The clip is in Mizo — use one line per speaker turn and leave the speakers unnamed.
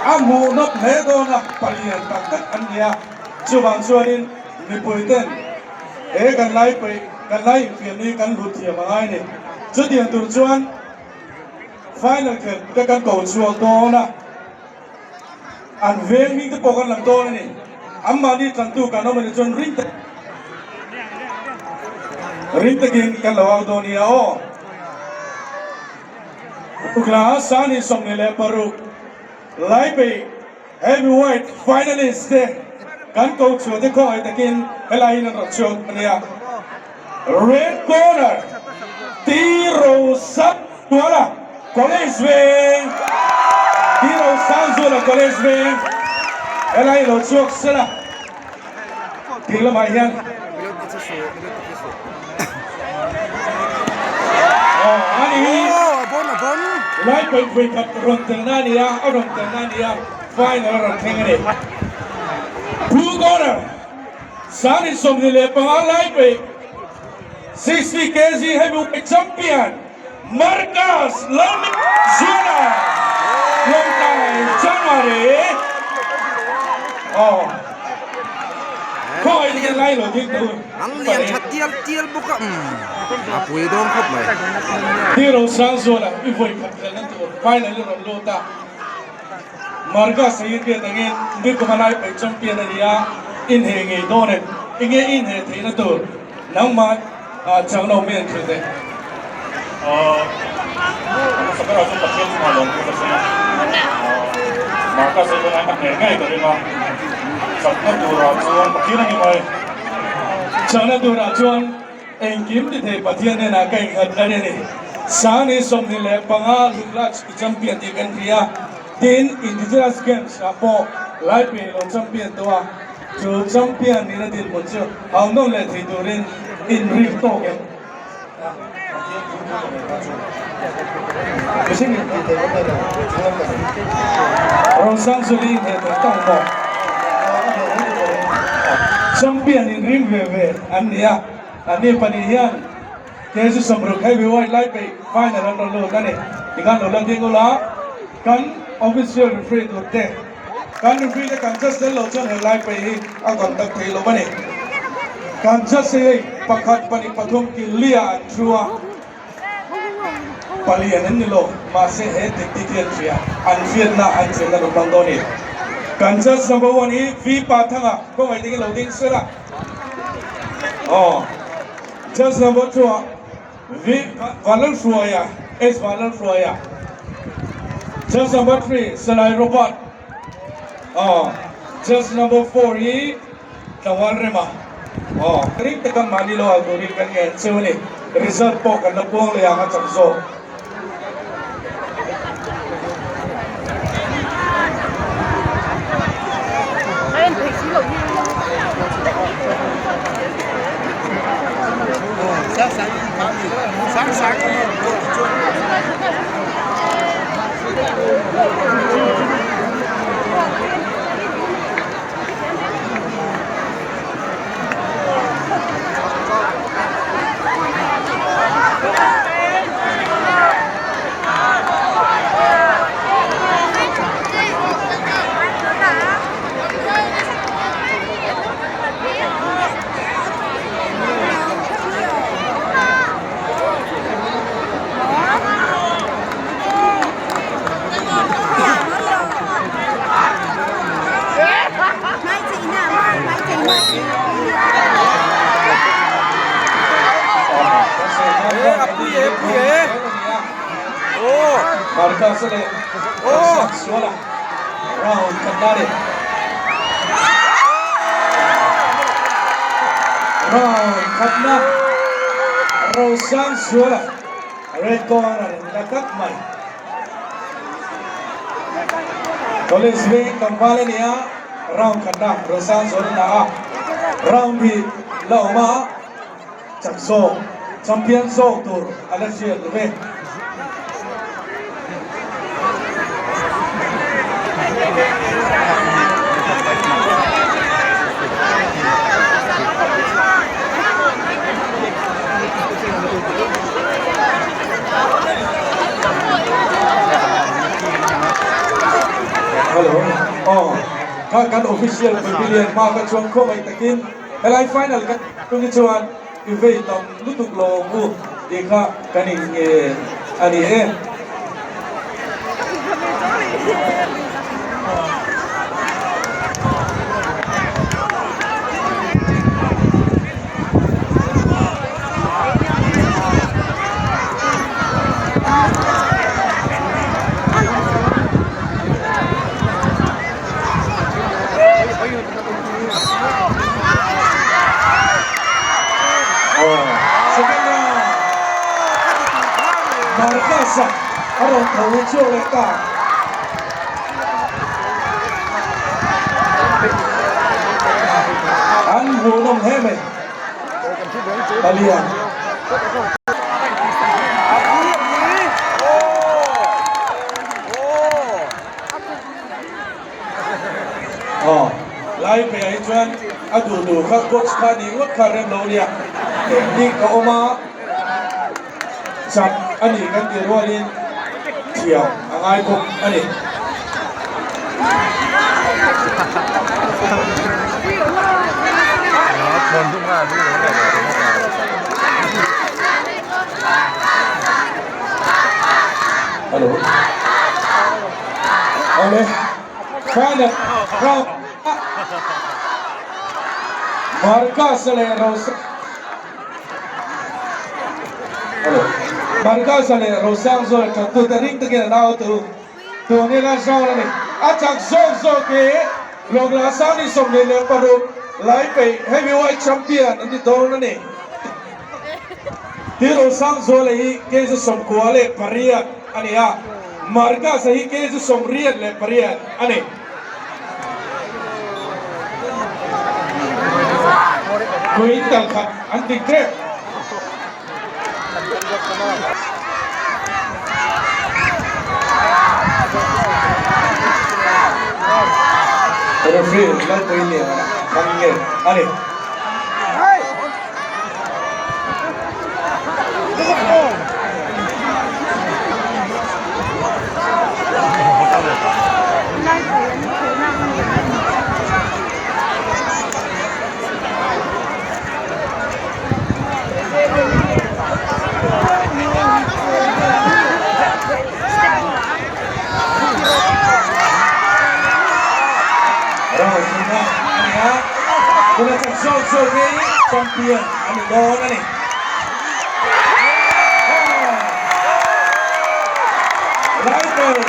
A hmuhnawm hle dawn a, palian tak tak an ni a, chuvang chuanin mipui ten he kan lai peih, kan lai infiam hi kan hlut thiam a ngai a ni. Chutiang tur chuan final khelh te kan ko chhuak dawn a, an veng hming te pawh kan lang dawn a ni. Anmahni tlantu kan awm a nih chuan ring tak ring takin kan lo au dawn nia aw. Ukla Sani 26 Laipei Heavyweight Finalist te kan ko chhuah te khawngaih takin helai in an rawn chhuak a nia. Red Corner T Rosangzuala College Veng T Rosangzuala College Veng helai lo chhuak sela tih lamah hian Lai pawih pui khat rawn telna a ni a, a rawn telna a ni a, final a rawn thleng a ni. Blue corner Sani 25 lai pawih 60 kg heavyweight champion Marcus Lalnunzuala Lawngtlai January aw khawngaih takin lai lo ding teh u.
An lian tha tial tial bawk a umm a pui dawn khawp mai.
Hero Sangzuala i vawi khat khelhna tur final i rawn lut a, Marcus a in riat angin Nikuma lai paih champion a ni a, inheh ngei dawn em? Enge i inheh theihna tur? Nangmah chang lo mi an hrilh teh.
Hmasa berah chuan Pathian chungah lawm thu ka sawi a, Marcus hi chuan a hneh ngei ka ring a, chakna turah chuan Pathian a ni mai.
Chakna turah chuan engkim ti thei Pathian hnenah ka innghat a ni a ni. Sangni 25 Luklach i champion tih kan hria, tin Indigenous Games ah pawh Laipei lo champion tawh a. Chu champion nihna dinhmun chu hau nawn leh thei turin inril tawk em? Rosangzuli inheh thei tawk maw? Champion inring ve ve an ni a, anni pahnih hian KG 60 heavyweight lai peih final an rawn lut a ni. Tikhan lo la ding ula, kan official referee tur te. Kan referee te kan judge tel lo chuan he lai pei hi a conduct thei lo a ni. Kan judge te hei pakhat, pahnih, pathum kil lia an thu a, palian an ni lo, mahse he tactic hi an hria, an hriatna an chenna lo hmang dawn a ni. Kan judge number one hi V Pathanga khawngaih takin lo ding sela. Aw, judge number two ah V Vanlalhruaia, S Vanlalhruaia, Judge number 3 Salai Robert, aw, Judge number 4 hi Tlangval Rema, aw, ring taka mahni lo au turin kan ngen cheu a ni, result pawh kan la puang leh ang a chak zawk. Round khatna Rosangzuala red corner in la tlat mai. College veng tlangval a ni a, round khatna Rosangzuala la a, round hi la awm a, chak zawk champion zawk tur a la hriat lo ve. Hello aw kha kan official pavilion hma kha chuan khawngaih takin helai final kan tum hi chuan i vei tam lutuk lo ang u tih kha kan in ngen a ni e. Marcus-a a rawn tho chhuak leh ta. An hmuhnawm hle mai. Palian. Aw, lai peiah hi chuan a duh duh kha coach kha nih ngawt kha rem lo nia. Technique a awm a, chak a nih kan tih rualin thiam a ngai bawk a ni. Hello. Awle. Final round ah Marcus leh Rosa Hello. Marcus leh Rosangzuala thattu te ring takin an au tu. Tun hi last round a ni. A chak zawk zawk hi Lawngla Sangni 26 lai peih heavyweight champion an ni dawn a ni. Ti Rosangzuala hi kg 98 a ni a, Marcus-a hi kg 88 a ni. Quintal khat an ti tep. Referee Lalpuiliana thlang nge a ni. Round thumna a ni a, tuna chak zawk zawk hi champion a ni dawn a ni. Rifle